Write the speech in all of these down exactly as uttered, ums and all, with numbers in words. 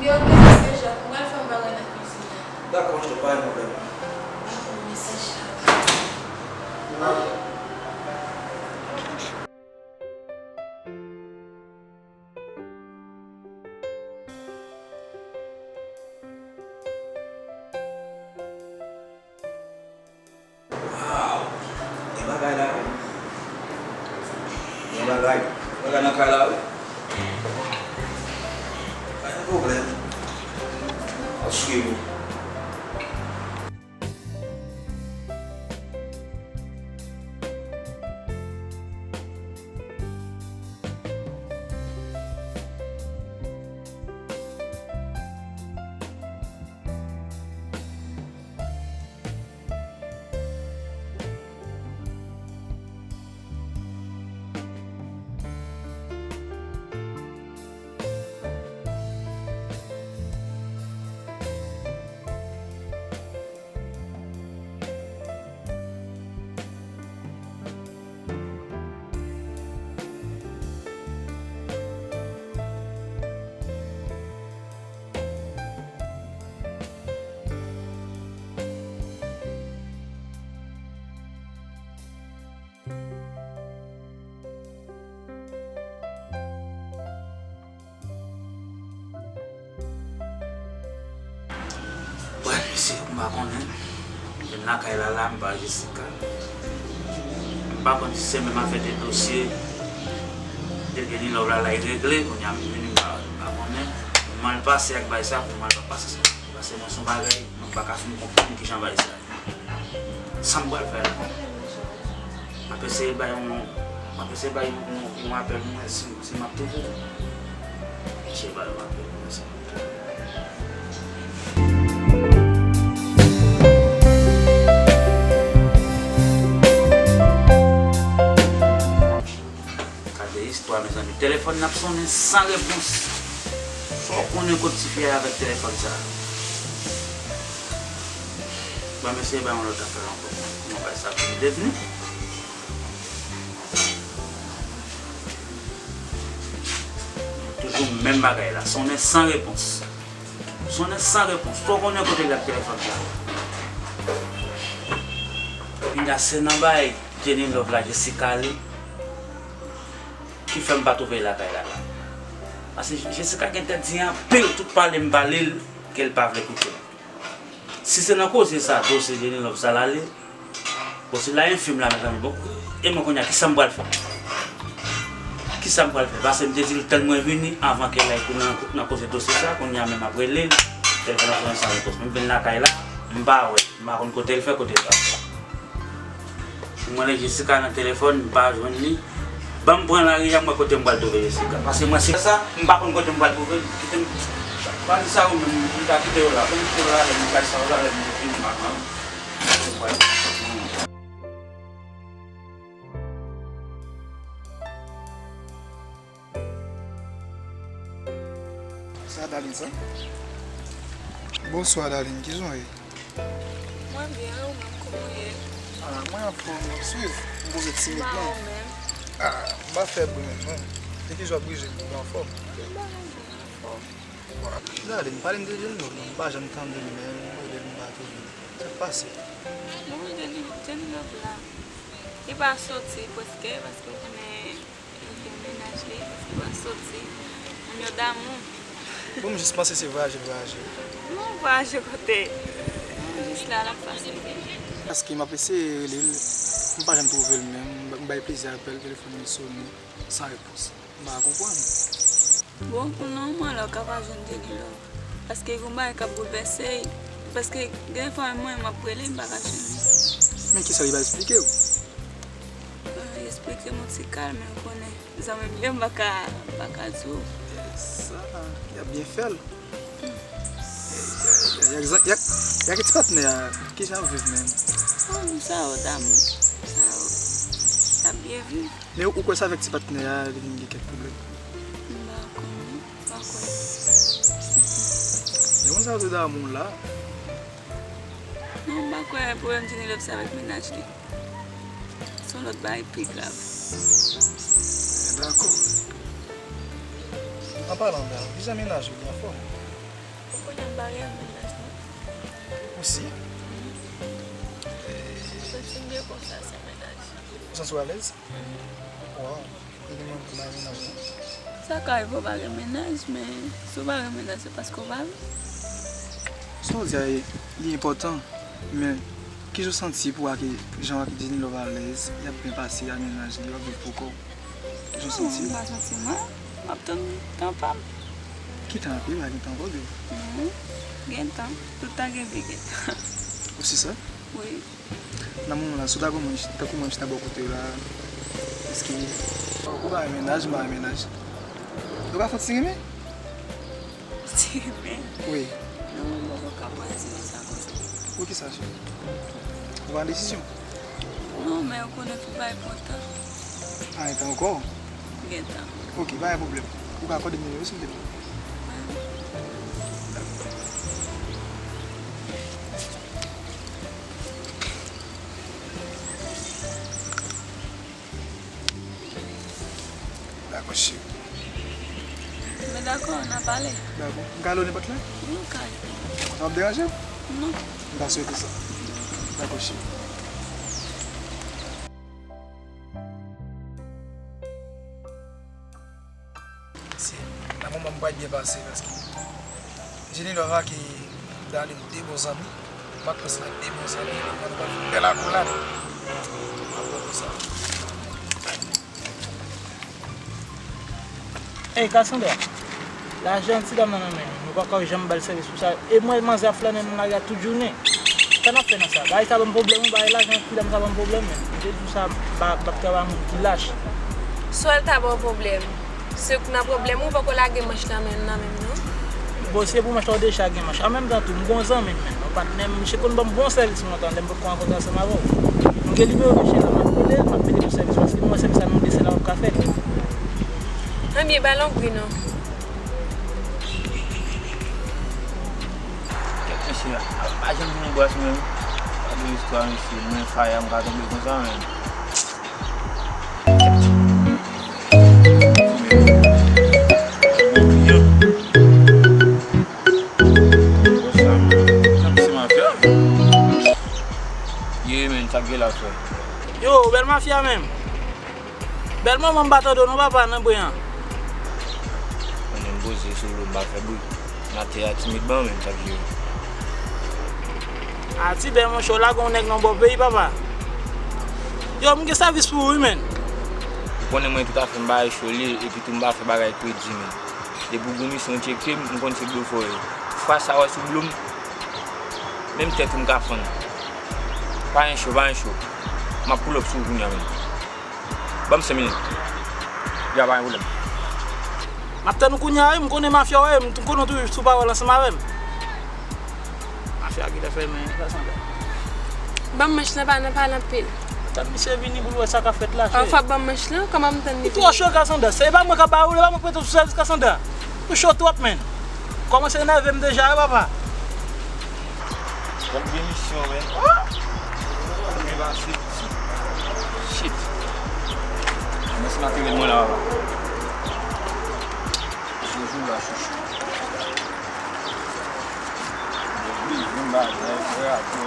Li oke, mesye Jacques, mwen fè yon bagay nan kwizin nan. Dakò, monchè, pa gen pwoblèm. Dakò, mesye Jacques. Waw! Gen bagay la wi. Gen bagay. Gen bagay nan kay la wi. Pa gen pwoblèm. M ap swiv ou. Wè, mesye, m pa konnen. M vin lakay la, la, m pa Jessica. M pa konn si se menm afè de dosye de Jenny Love la, la, li regle, kounye a m vini, m pa, m pa konnen. Pou mal pase ak bagay sa, pou mal pa pase sa. Paske mwen, se yon bagay, mwen pa ka fin konprann kijan bagay sa ye. Sa m pral fè la? M ap eseye bay yon, m ap eseye bay yon, yon, yon apèl, mwen, si, si m ap twouve l. M eseye bay yon apèl, mwen, si m ap twouve l. Gade istwa, mezanmi. Telefòn nan ap sonnen san repons. Fò w konnen kot tifi a ye avèk telefòn sa a. Ban m eseye bay yon lòt apèl ankò. Kòman bagay sa ap vin devni? Toujou menm bagay la. Sonnen san repons. Sonnen san repons. Fò w konnen kote l ye ak telefòn sa a. Pinga, se nan bay Jenny Love la, Jessica ale. Ki fè m pa twouve l lakay la la. Paske Jessica gentan di anpil, tout pale m pale l, ke l pa vle koute m. Si se nan koze sa, dosye Jenny Love sa l ale, bon, se la enfim la, mezanmi, bon, e mwen kounye a, kisa m pral fè? Kisa m pral fè? Paske m te di l, tann mwen vini, anvan ke l al nan, nan koze dosye sa, kounye a menm ap rele l, telefòn nan sonnen san repons. Mwen vin lakay la, m pa wè l, m pa konn kote l fè, kote l pa fè. Mwen rele Jessica nan telefòn, m pa jwenn li. Ban m pran lari a, m wè kote m pral twouve Jessica. Paske mwen se sa, m pa konn kote m pral twouve l. Kite m, pa di sa ou menm, m ta kite w la. Ban m kite w la, lè m bay sa w la, lè m vini, m pa pran. Sa Darline sa? Bonswa Darline, kijan w ye? Mwen byen, ou menm, kòman w ye? Ah, mwen anfòm, m ap swiv. M poze timidman. Ba ou menm? Ah, m pa fè bri menm non. E kijan w ap bouge? Ou anfòm? Tout bagay byen, anfòm. Darline, pale m de Jenny Love non, m pa janm tande l menm, m rele l m pa twouve l. Sa k pase? Bon, Jenny, Jenny Love la, li pa soti prèske, paske ou konnen li gen mennaj li, li pa soti. Moun yo damou. Bon, m jis panse se vwayaje l vwayaje. Non, vwayaje kote? Mwen jis la, l ap pase byen. Paske m ap eseye rele l, m pa janm twouve l menm. M bay plizyè apèl, telefòn li sonnen san repons. M pa konprann. Bon, pou nan moman la, ou ka pa jwenn Jenny Love. Paske gen yon bagay k ap boulvèse l. Paske gen fwa mwen, m ap rele, m pa ka jwenn li. Men kisa li va esplike w? Ah, li esplike m yon ti kal, men ou konnen, zanmi m yo, m pa ka, m pa ka di w. Sa, y ap byen fè l. Y a, y a, y a, y a ki ti patnè a, kijan ap viv menm? Oh, sa yo damou. Sa yo. Y ap byen viv. Men ou kwè sa avèk ti patnè a, li vin gen kèk pwoblèm? M pa konnen. M pa kwè. Men konn sa yo damou la. Non, m pa kwè pwoblèm Jenny Love se avèk mennaj li. Se yon lòt bagay pi grav. Dakò. An palan de, kijan mennaj ou, li anfòm? Ou konnen m pa gen mennaj, non. Ou si? Santi m byen konsa, san mennaj. Ou santi w alèz? Waw. Ou gen manm ki pa gen mennaj, non? Sa ka rive w pa gen mennaj, men si w pa gen mennaj, se paske w pa vle. Sa w di a, li enpòtan, men kijan w santi pou w ak, jan w ak Jenny Love alèz, y ap byen pase ak mennaj li, w ap viv pou kò w? Kijan w santi? Bon, m pa santi mal, m ap tann tan pa m. Ki tan ap rive, pa gen tan ankò, bebe. Mhm. Gen tan, tout tan gen vi, gen tan. Ou si sa? Wi. Nan moman la, si w ta gen yon moun, tankou mwen, ki ta bò kote w la, èske ou pa gen mennaj, m pa gen mennaj, nou ka fè yon ti renmen? Ti renmen? Wi. Non, mwen poko ka pran ti renmen sa konsa. Poukisa, cheri? Ou pa nan desizyon? Non, men ou konnen tout bagay pran tan. Pa gen tan ankò? Gen tan. Ok, pa gen pwoblèm. Ou ka akòde m nimewo, silvouplè? Dakò, cheri. Men dakò, n a pale. Dakò. M ka ale w nenpòt lè? Wi, ou ka ale. Sa p ap deranje w? Non. M ta swete sa. Dakò, cheri. Se nan moman m pral byen pase, paske Jenny Love ak Darline de bon zanmi. M ak Prince la de bon zanmi. Ann nou pral fè bèl akolad. M ap bon konsa. Ey, Cassandra, lajan ti dam nan nan men nou, nou pa ka janm ba l sèvis pou sa. E mwen, manzè ap flannen nan lari a tout jounen. Sa n ap fè nan sa? Bagay sa ban m pwoblèm wi, bagay lajan ti dam sa ban m pwoblèm menm. M te di w sa, m pa, m p ap travay moun ki lach. Swèl ta ba w pwoblèm. Se nan pwoblèm ou poko lage manch nan men, nan men m non. Bon, se pou manch la w deja gen manch. An menm tan tou, m gon zanmi m menm, yon patnè m, misye konn ban m bon sèvis lontan lè m potko rankontre ansanm avè w. Nou gen nimewo misye la, m ap rele l, m ap mete pou sèvis paske m wè sèvis la nan de sèl la p ap ka fèt. Ebyen, ba l yon gri non. Kèt mesye, pa janm vin anbras mwen. Pa gen istwa mesye, mwen faya m ka tonbe konsa menm. Konsa menm. Sa se mafya. Ye menm, sa k gen la frè? Yo, bèl mafya menm. Bèl manman m pa tande w non papa nan bri an. Konnen m poze sou dlo m pa fè bri. Nan tè a timid ban menm sa k jere. A ti bè monchè w lage yon nèg nan bò peyi papa. Yo m gen sèvis pou ou wi menn. Ou konnen mwen tout afè m bagay cho l ye epi tou m pa fè bagay kredi menn. Depi w gen yon misyon w tcheke m, m konn se blofè w ye. Fwa sa w wè sou dlo m, menm tèt ou m ka fann. Pa gen cho, pa gen cho. M ap pull up sou ou kounye a menn. Ban m senk minit. Ya, pa gen pwoblèm. M ap tann ou kounye a wi, m konnen mafya w ye, m konnen w toujou sou pawòl ansanm avè m. Mafya genlè fèmen, sa sanble. Ban m manch lan, pa nan pale anpil. Tann misye vini pou l wè sa k ap fèt la, cheri. Anfwa ban m manch lan, kòman m tann li vini? Li twò cho, Cassandra. Se pa mwen k ap ba ou, e pa mwen k mete w sou sèvis, Cassandra. Ou cho twòp, menn. Kòmanse enève m deja wi, papa. Bon, gen misyon, men. Byen pase. Shit. Mwen se materyèl mwen la, papa. Bonjou la, chouchou. Bon, wi, menm bagay, frè, atò.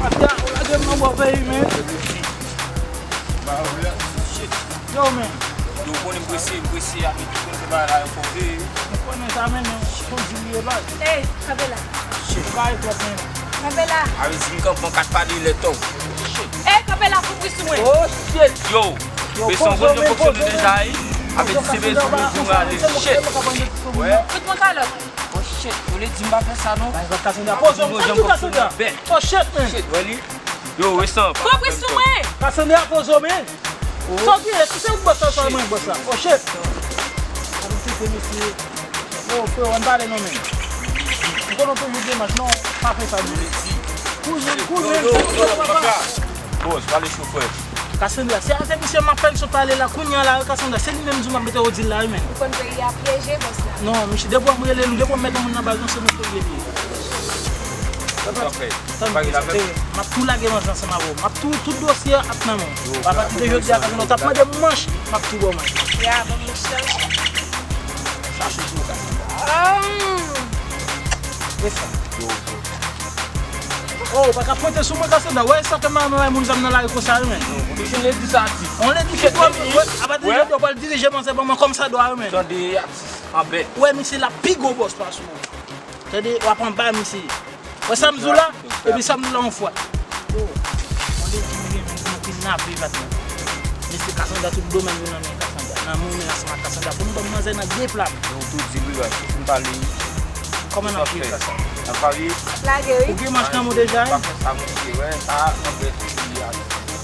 Atè, ou lage m nan bò peyi, men. Yo, men. Yo, konnen m prese, m prese, ak tout moun se bagay la, yo fò veye. Men sa menm, yon, yon di li e baz. Ey, kanpe la. Shit. Ou pa reflèks menm. Kanpe la. A vle di m kanpe an kat pa de lè tou. Shit. Ey, kanpe la, fou pri sou mwen. Oh shit. Yo. Yo, bezwen poze w, men poze w, men. Deja, wi. A vle di se bezwen pou m ale. Shit. Wè. Fout mwen kalòt. Oh shit. Yo, Lady, m pa fè sa non. Bay vòt Cassandra. Poze w, m di w Cassandra. Oh shit, man. Shit, wè li. Yo, resan. Fou pri sou mwen. Cassandra, poze w, men. Sa w genyen? Si se ou k bòs la, sa mwen k bòs la. Oh shit. Sa nou kite mesye. Yo, frè, ann pale non, men. M konnen w toujou gen manch, non, pa fè sa, non. Kouzin, kouzin, kouzin, papa. Bòs, pale cho, frè. Cassandra, se avèk misye m ap fè l sot pale la, kounye a la, wi, Cassandra, se li menm di m ap mete w dil la, wi, men. Ou konn peyi a pyeje, bòs la. Non, misye, depi w ap rele nou, depi w ap mete moun nan baz nou, se nou premye li ye. Sa w fè? Tann, m ap tou lage manch ansanm avè w. M ap tou, tout dosye a ap nan men w. Apati de jodi a, Cassandra, w t ap mande m manch, m ap tou ba w manch. Ya, ban m manch lan. Sa se tou, Cassandra. E sa. Oh, ou pa ka pwente sou mwen, Cassandra. Wè sa ke m ap bay moun zam nan lari konsa, wi, men. Non, ou te jwenn Lady sa, atis. On Lady ki dwa, wè, apati de jodi a, w pral dirije manzè ban mwen kòm sa dwa, wi, men. Tande, atis, anbèt. Wè, misye la pi gwo bòs pase w. Tande, w ap anba misye. Wè sa m di w la, epi sa m di w la yon fwa. Yo, mande ki m gen menm pou nou kidnape vat la. Mesye Cassandra, tout domèn yo nan men Cassandra. Nan men w, men ansanm ak Cassandra. Pou nou ban m manzè nan de pla. Yo, tou di wi, wi, si m pale. Kòman n ap viv Cassandra? N ap pale. Lage, wi. Ou gen manch nan men w deja, wi. Pa fè sa, mesye, wè, sa, anbèt, wi, wi.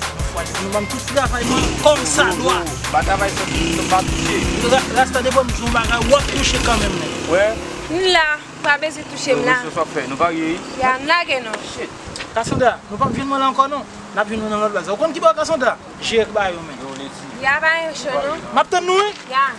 Yon fwa, nou ban m tout travay mwen, kòm sa dwa. Pa travay sòt, sòt pa touche. Ra-, Rasta, depi m di w yon bagay, w ap touche kanmenm, men. Wè. M la. Pa bezwen touche m la. Yo, mesye, sa w fè? Nou parye, wi. Ya, m lage non. Shit. Cassandra, nou p ap jwenn mwen la ankò non. N ap jwenn nou nan lòt baz. Ou konn ki bò Cassandra? Jere ba yo men. Yo, Lady. Ya, pa gen cho non. M ap tann nou, wi. Ya.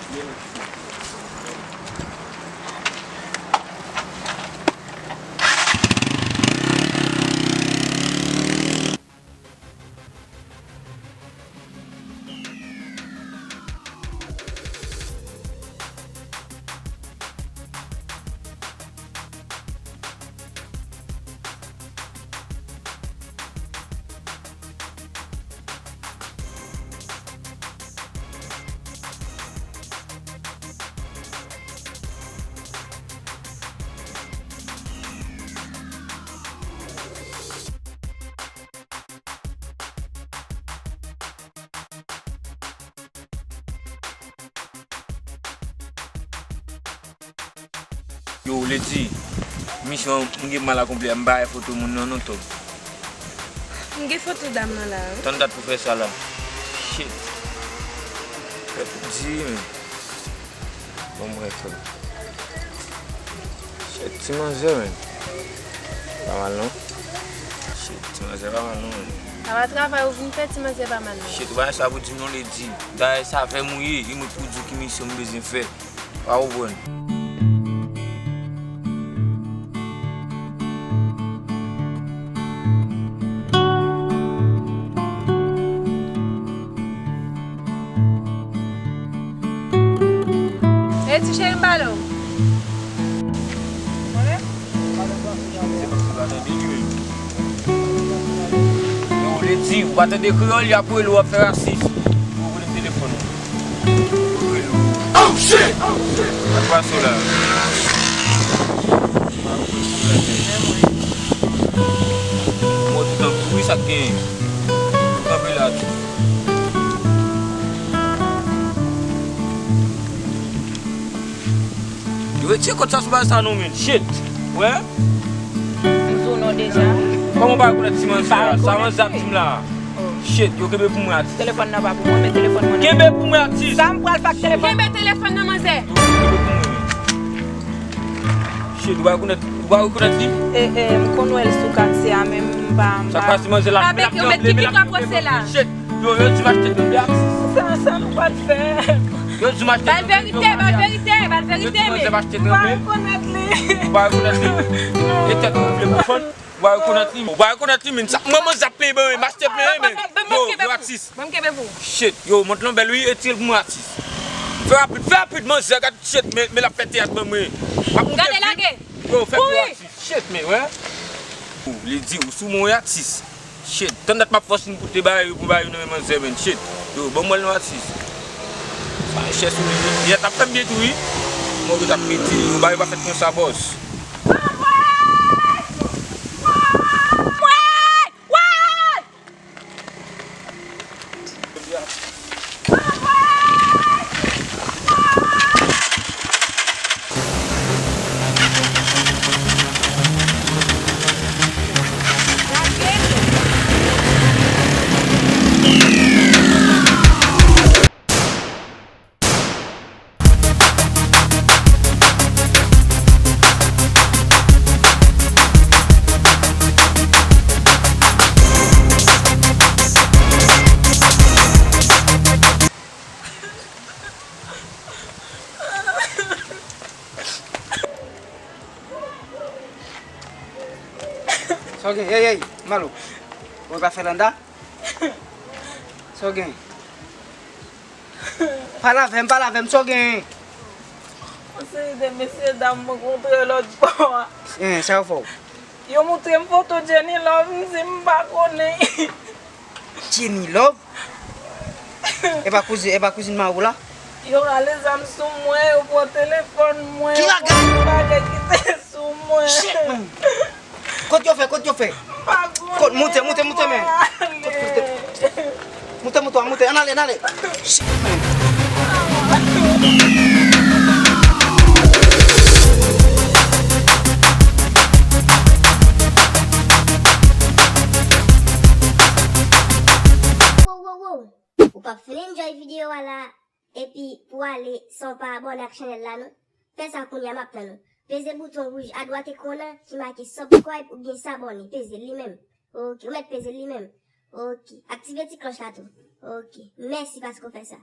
Yo, Lady, misyon m gen mal akonpli a, m pa wè foto moun nan non, Tom. M gen foto dam nan la, wi. Tann dat pou fè sa la. Shit. Fè pou di, men. Bon, mwen fè. Shit, ti manzè, men. Pa mal, non. Shit, ti manzè pa mal, non, men. Apa travay ou vin fè, ti manzè pa mal, non. Shit, ou pa sa pou di m non, Lady. Dayè, sa fè m ou ye, e mwen pou di w ki misyon m bezwen fè. Pa konprann. Eti cheri m pale w. Yo, Lady, ou pa tande kreyòl, y ap rele w, w ap fè rasis. Yo, voye m telefòn ou. Yo, rele w. Oh, shit! Sa k pase w la? Mò toutan tou, wi, sa k genyen. Kanpe la tou. Yo retire kòd sa sou baz sa non, men. Shit. Wè? M di w non deja. Kòman w pa rekonèt ti manzè a? Sa manzè ap di m la. Oh. Shit, yo kenbe pou mwen, atis. Telefòn nan pa pou mwen, men telefòn mwen nan. Kenbe pou mwen, atis. Sa m pral fè ak telefòn? Kenbe telefòn nan, manzè. Yo kenbe pou mwen. Shit, ou pa rekonèt, ou pa rekonèt li? E, e, m konn wè l sou katye a, men m pa, m pa. Sa k pase, manzè la? Avèk yo, men ki, ki ka pwose la? Shit. Yo, yo di m achte tranble, atis. Sa, sa nou pral fè? Yo di m achte tranble. Ba l verite, ba l verite, ba l verite, men. Yo di manzè m achte tranble. Ou pa rekonèt li. Ou pa rekonèt li? Non. E tèt ou vle pou fann? Ou pa rekonèt li? Ou pa rekonèt li, men sa, mwen, manzè ap peye, men, m achte, men, men. Yo, yo, atis. Ban m kenbe pou ou. Shit, yo, mont lan bèl, wi, e tire l pou mwen, atis. Fè rapid, fè rapid, manzè, gad, shit, men, men l ap fè teyat, ban mwen. Gade, lage. Yo, fè pou atis. Shit, men, wè. Ou, Lady, ou sou mwen, wi, atis. Shit, tann dat m ap fòs vin pote bagay yo pou bagay yo nan men manzè, men. Shit. Yo, ban mwen l non, atis. Sa chè sou li, wi. Yè, t ap fè m byen tou, wi. Move t ap mete yo ba yo pa fèt konsa, bòs. Sa w gen? Ey, ey, Malo. Ou pa fè landa? Sa w gen? Pale avè m, pale avè m, sa w gen? Yon seri de mesye dam mwen kontre lòt bò a. Hein, sa yo fè w? Yo montre m foto Jenny Love, m di m pa konnen. Jenny Love? E pa kouzin, e pa kouzin mari w la? Yo rale zam sou mwen, yo pran telefòn mwen, yo pran tout bagay ki te sou mwen. Shit, man. Kot yo fè, kot yo fè? Kot, moute, moute, moute, men. Kot, moute. Moute, moute, moute, ann ale, ann ale. Shit, man. Wow, wow, wow. Ou p ap fin enjoy videyo a la, epi pou ale san w pa abòne ak chanèl la non. Fè sa kounye a, m ap tann ou. Peze bouton wouj adwat ekran an ki make subscribe oubyen s'abonner. Peze li menm. Ok, ou mèt peze li menm. Ok, aktive ti klòch la tou. Ok, mèsi paske w fè sa.